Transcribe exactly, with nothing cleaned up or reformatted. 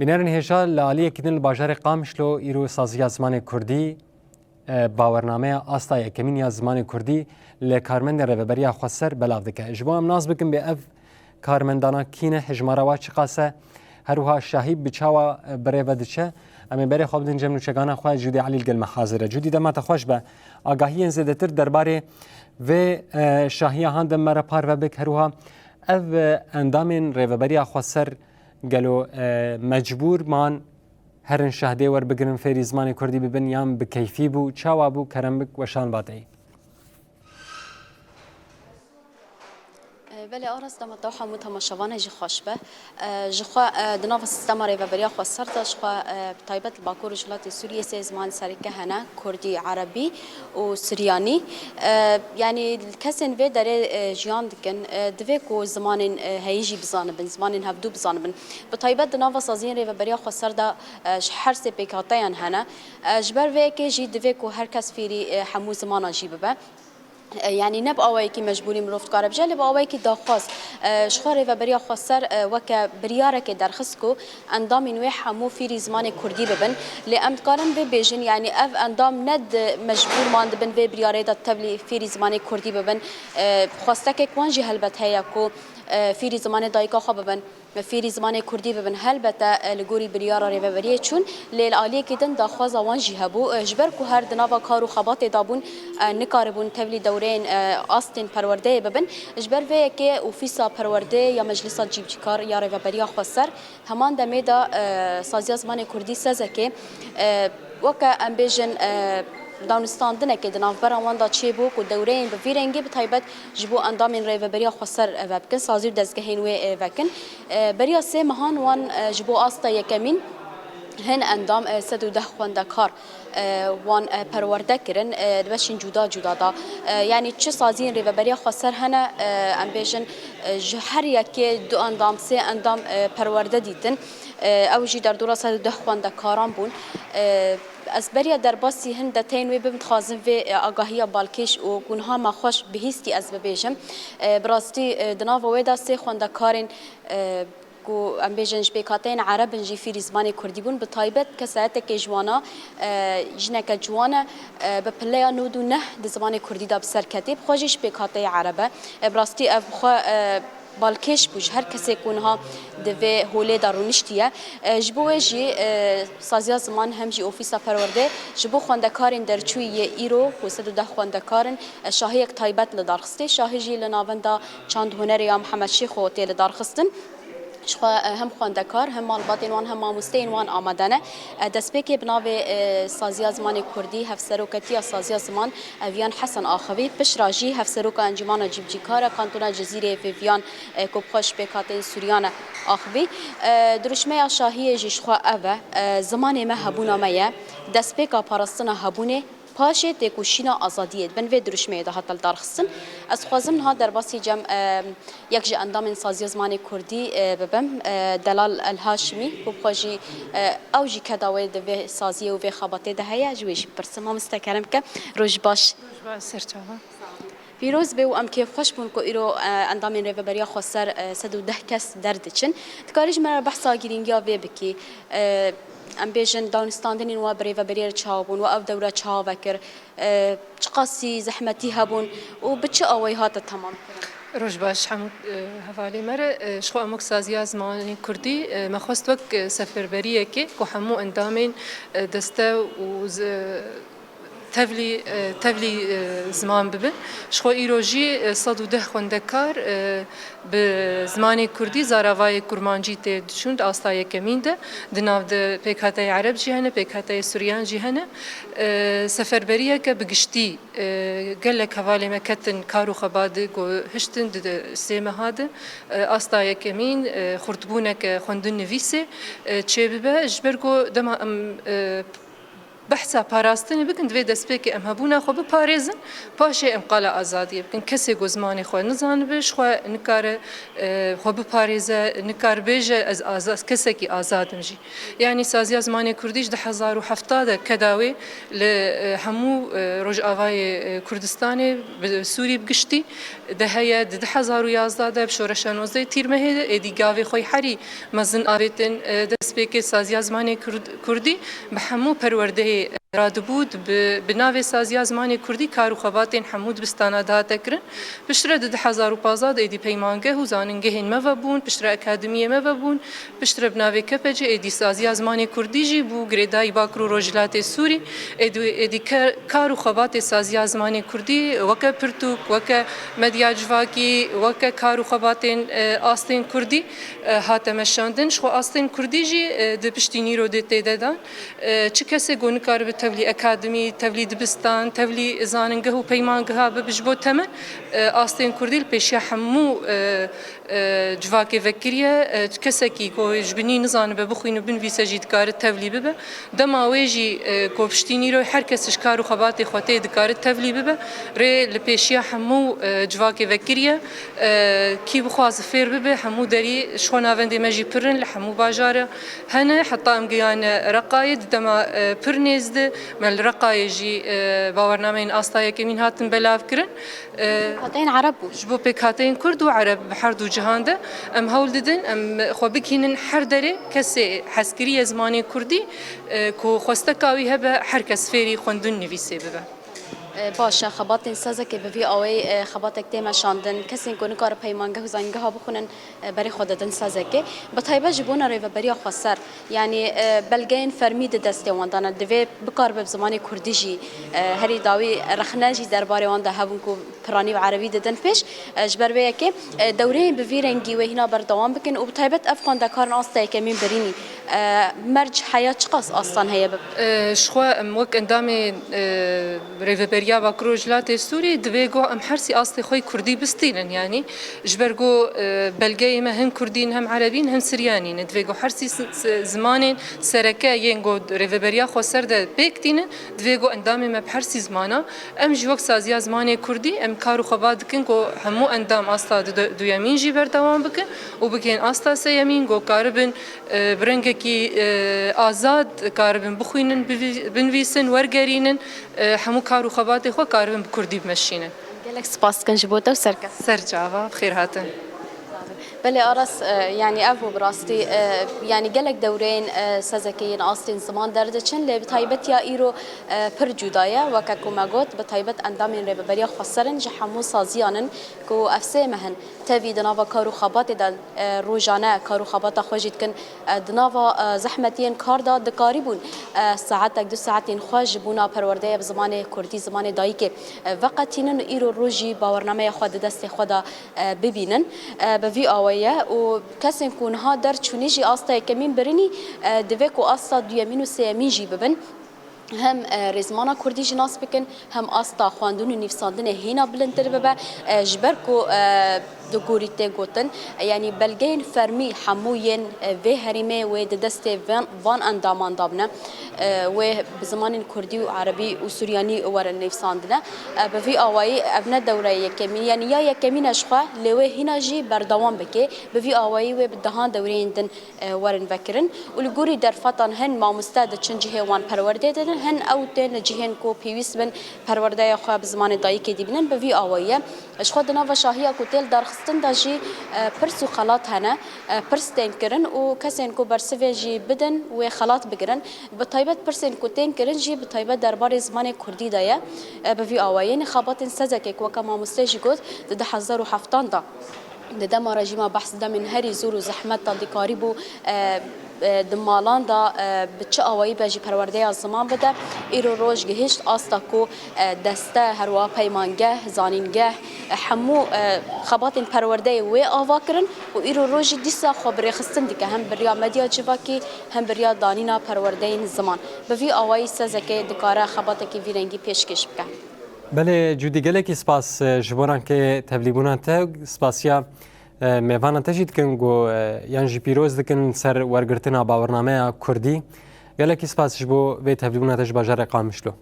Bînerên hêja, li aliyekî din li bajarê Qamişlo îro saziya zimanê kurdî, e, bawernameya asta yekemîn ya zimanê kurdî li karmendên Rêveberiya Xweser belav dike. Ji bo em nas bikin bê ev karmendana kî ne, hejmara wa çiqas e, her wiha şahî bi çawa, e, bi rê ve diçe, em ê berê xwe bidin cem nûçegana xwe Cûdî Elî li gel me hazir e. Cûdî, dema te xweş be. Agahiyên zêdetir derbarê vê, e, şahiya han de me re parve bik, her wiha ev, e, endamên Rêveberiya Xweser gelo, e, mecbûr man herin şahdê werbigirin fêrî zimanê kurdî bibin yan bi keyfî bû? Çawa bû? Kerem bik weşan vateyî. E, belê Aras, dema te hemû temaşevanê jî xweş be. E, ji xwe, e, di nava sîstema Rêveberiya Xweser de ji xwe, e, bi taybet li Bakur û Rojhilatê Sûriyê sê ziman sereke hene, Kurdî, Erebî û Suryanî. E, yanî kesên vê derê, e, jiyan dikin, e, divê ku zimanên, e, heyî jî bizanibin, zimanên hevdû bizanibin. Bi taybet di nava saziyên Rêveberiya Xweser de, e, ji her sê pêkhateyan hene. E, ji ber vê yekê jî divê ku her kes fêrî, e, hemû zimanan jî bibe. E, yanî ne bi awayekî mecbûrî mirov dikare bije, lê bi awayekî daxwaz. E, ji xwe Rêveberiya Xweser, e, weke biryarekê derxist ku endamên wê hemû fêrî zimanê kurdî bibin. Lê em dikarin vê bêjin, yanî ev endam ne di mecbûr man dibin vê biryarê de tevlî fêrî zimanê kurdî bibin. E, xwestekek wan jî helbet heye ku, e, fêrî zimanê dayika xwe bibin, fêrî zimanê kurdî bibin. Helbete, e, li gorî biryara Rêveberiyê çûn, lê li aliyekî din daxwaza wan jî hebû. E, ji ber ku her di nava kar û xebatê de bûn, e, nikaribûn tevlî dewreyên, e, astên perwerdeyê bibin. Ji ber vê yekê Ofîsa Perwerdeyê ya Meclisa Cîbicîkar ya Rêveberiya Xweser heman demê de, e, Saziya Zimanê Kurdî, SEZEKê, e, weke em bêjin, e, danûstandinekê di navbera wan de çêbû ku dewreyên bi vî rengî bi taybet ji bo endamên Rêveberiya Xweser, e, vebikin, sazî û dezgehên wê, e, vekin. E, beriya sê mehan wan, e, ji bo asta yekemîn hin endam, e, sed û deh xwendekar, e, wan, e, perwerde kirin, e, di beşên cuda cuda de. E, yanî çi saziyên Rêveberiya Xweser hene, e, em bêjin, e, ji her yekê du endam, sê endam, e, perwerde dîtin. E, ew jî derdora sed û deh xwendekaran bûn. E, ez beriya derbasî hin deteyên wê bibim, dixwazim vê, e, agahiya balkêş û ku niha me xweş bihîstî ez bibêjim. E, bi rastî, e, di nava wê de sê xwendekarên, e, ku em bêjin ji pêkhateyên ereb in jî fîrî zimanê kurdî bûn. Bi taybet kesayetekê ji wana, e, jineke ciwan e, e, bi pileya nod û neh di zimanê kurdî de bi ser ketê, bi xwe jî ji pêkhateyê ereb e. E, bi rastî ev bi xwe, e, balkêş bû ji her kesê ku niha di vê holê de rûniştiye. E, ji bo wê jî, e, Saziya Ziman hem jî Ofîsa Perwerdê ji bo xwendekarên derçûyî yê îro ku sed û deh xwendekar in, e, şahiyek taybet li dar xistê. Şahî jî li Navenda Çand Hunerê ya Mihemed Şêxo tê li dar xistin. Ji xwe, e, hem xwendekar, hem malbatên wan, hem mamosteyên wan amade ne. E, destpêkê bi navê, e, Saziya Zimanê Kurdî, Hevseroketiya Saziya Ziman, Eviyan Hesen axivî, piştra jî Hevseroka Encûmana Cîbicîkar a Kantona Cizîrê Vivian, e, ku bi xwe ji pêkhateyên Suryan e, axivî. E, dirûşmeya şahiyê jî ji xwe ev e, e, zimanê me hebûna me ye, destpêka parastina hebûnê, paşê têkoşîna azadiyê. Di bin vê dirûşmeyê de hate lidarxistin. Ez dixwazim niha derbasî cem, e, yek ji endamên Saziya Zimanê Kurdî, e, bibim, e, Delal El Haşimî, ku bi xwe jî, e, ew jî keda wê di vê saziyê û vê xebatê de heye, ji wê jî bipirsim. Mamoste, kerem ke, roj baş. Roj baş, serçava. Pîroz be û em kêfxweş bûn ku îro, e, endamên Rêveberiya Xweser, e, sed û deh kes derdiçin. Dikarî ji me re behsa girîngiya vê bikî? E, em bêjin, danûstandinên we bi Rêveberiyê re çawa bûn, we ev dewre çawa vekir? E, çiqasî zehmetî hebûn û bi çi awayî hate temam kirin? Roj baş hemû, e, hevalê me re. E, ji xwe em wek Saziya Zimanê Kurdî, e, me xwest wek, e, seferberiyekê ku hemû endamên, e, deste û z-, tevlî, e, tevlî, e, ziman bibin. Ji xwe îro jî, e, sed û deh xwendekar, e, bi zimanê kurdî zaravayê kurmancî tê diçûn di asta yekemîn de. Di nav de pêkhateyê ereb jî hene, pêkhateyê suryan jî hene. E, seferberiyeke bi giştî, e, gelek hevalê me ketin kar û xebat di ku hiştin di, di sê meha de, e, asta yekemîn, e, xurtbûneke xwendin nivîsê, e, çêbibe. Ji ber ku dema em, e, behsa parastinê bikin, divê destpêkê em hebûna xwe biparêzin, paşê em qala azadiyê bikin. Kesê ku zimanê xwe nizanibe, ji xwe nikare, e, xwe biparêze, nikar bêje, ez aza-, kesekî azad im jî. Yanî saziya zimanê kurdî ji du hezar û heft de keda wê li, e, hemû, e, Rojavayê, e, Kurdistanê, bi Sûrî bi giştî de heye. Di du hezar û yazdeh de bi şoreşa nozdeh Tîrmehê de êdî gavê xwe herî mezin avêtin, e, destpêkê saziya zimanê kurd-, kurdî bi hemû perwerdeyê radibû, di bi, bi navê saziya zimanê kurdî kar û xebatên hemû dibistana dihate kirin. Piştre di du hezar û pazdeh de êdî peymangeh û zanîngehên me vebûn, piştre akademiyê me vebûn, piştre bi navê K P C êdî saziya zimanê kurdî jî bû girêdayî Bakur û Rojhilatê Sûrî. Êdî, êdî ke-, kar û xebatê saziya zimanê kurdî weke pirtûk, weke medya civakî, weke kar û xebatên, e, astên kurdî, e, hate meşandin. Ji xwe astên kurdî jî, e, di piştî nîro de tê de dan. E, çi kesê ku nikaribe tevlî akademî, tevlî dibistan, tevlî zanîngeh û peymangeha bibe ji bo temel, e, astên kurdî li pêşiya hemû, e, e, civakê vekiriye. E, kesekî ku ji binî nizanibe bixwîne û binivîse jî dikare tevlî bibe. Dema wê jî, e, ku piştî nîro her kes ji kar û xebatê xwe tê dikare tevlî bibe, rê li pêşiya hemû, e, civakê vekiriye. E, kî bixwaze fêr bibe, hemû derî ji xwe navendê me jî pir in, li hemû bajara hene, heta em gihane Reqayê, di dema, e, pir nêz de me li Reqayê jî, e, bawernameyên asta yekemîn hatin belavkirin. E, Pêkhateyên Ereb bû. Ji bo pêkhateyên Kurd û Ereb bi her du cihan de em hewl didin, em xwe bigihînin her derê kesê hezkiriyê zimanê kurdî, e, ku xwesteka wî hebe her kes fêrî xwendin nivîsê bibe. E, baş e, xebatên sezekê bi vî awayî, e, xebatek tê meşandin. Kesên ku nikare peymangeh û zanîngeha bixwînin, e, berê xwe didin sezekê. Bi taybet ji bona Rêveberiya Xweser, yanî, e, belgeyên fermî di destê wan de ne. Divê bikaribe bi zimanê kurdî jî, e, herî dawî rexne jî derbarê wan de hebûn ku piranî bi erebî didin pêş. E, ji ber vê yekê, e, dewreyên bi vî rengî wê hîna berdewam bikin û bi taybet ev xwendekarên asta yekemîn birînî, e, merc heya çiqas astan heye bib? E, ji xwe em wek endamê, e, Rêveberiya Bakur Rojhilatê Sûrî divê ku em hersî astê xwe yê kurdî bistînin, yanî ji ber ku, e, belgeyê me hem kurdî ne, hem erebî ne, hem siryanî ne. Divê ku hersî s-, s-, zimanên sereke yên ku Rêveberiya Xweser de pêk tînin, divê ku endamê me bi hersî zimana, em jî wek saziya zimanê kurdî, em kar û xebat dikin ku hemû endam asta du-, duyemîn jî berdewam bikin û bigihên asta seyemîn ku karibin, e, bi rengekî, e, azad karibin bixwînin, bivî-, binivîsin, wergerînin, e, hemû kar û xebatê xwe karibin bi kurdî bimeşînin. Gelek spas dikin ji bo te û serkef. Ser çava, bi xêr hatin. Belê Aras, e, yanî ev bû bi rastî, e, yanî gelek dewreyên, e, sezekê yên astên ziman derdiçin, lê bi taybetiya îro, e, pir cuda ye. Weke ku me got, bi taybet endamên Rêveberiya Xweser in, ji hemû saziyan in ku ev sê meh in tevî di nava kar û xebatê de, e, rojane kar û xebata xwe jî dikin, e, di nava, e, zehmetiyên kar de dikarîbûn, e, saetek du saetên xwe ji bona perwerdeyê bi zimanê kurdî, zimanê dayikê, e, veqetînin û îro roj jî bawernameya xwe di destê xwe de, e, bibînin. E, bi vî awayî ye û kesên ku niha derçûnî jî asta yekemîn birînî, e, divê ku asta duyemîn û sêyemîn jî bibin. Hem, e, rêzmana kurdî jî nas bikin, hem asta xwendin û nivîsandinê hîna bilindtir bibe, e, ji ber ku, e, di gorî tê gotin, e, yanî belgeyên fermî hemû yên, e, vê herêmê wê di destê van, van endaman de bine, e, wê bi zimanên kurdî û erebî û suryanî werin nivîsandine. E, bi vî awayî ev ne dewreya yekemîn, yanî ya yekemîn e ji xwe, lê wê hîna jî berdewam bike. Bi vî awayî wê bi dehan dewreyên din e, werin vekirin û li gorî derfetan hin mamoste diçin cihê wan perwerdê didin, hin ew tên li cihên ku pêwîst bin perwerdeya xwe bi zimanê dayikê dî bînin, bi vî awayî ye. Ji xwe di nava şahiya ku tê li darxistin de jî, e, pirs û xelat hene, e, pirs tên kirin û kesên ku bersivê jî bidin wê xelat bigirin. Bi taybet pirsên ku tên kirin jî bi taybet derbarê zimanê kurdî de ye. E, bi vî awayî, yanî xebatên sezekê ku weke mamostê jî got, di du hezar û heftan de di dema rejîma behs demên herî zor û zehmet de dikarîbû, e, e, di malan de, e, bi çi awayî be jî perwerdeya ziman bide. Îro roj gihişt asta ku, e, deste, herwiha peymangeh, zanîngeh, e, hemû, e, xebatên perwerdeyê wê ava kirin û îro roj jî dîsa xwe bi rêxistin dike, hem bi riya medya civakî, hem bi riya danîna perwerdeyên ziman. Bi vî awayî sezekê dikare xebatekî vî rengî pêşkêş bike. Belê, Cûdî, gelekî spas, e, ji bo rengê tevlîbûna te, spasiya, e, mêvana te jî dikin ku, e, yan jî pîroz dikin ser wergirtina bawernameya kurdî. Gelekî spas ji bo vê tevlîbûna te ji bajarê Qamişlo.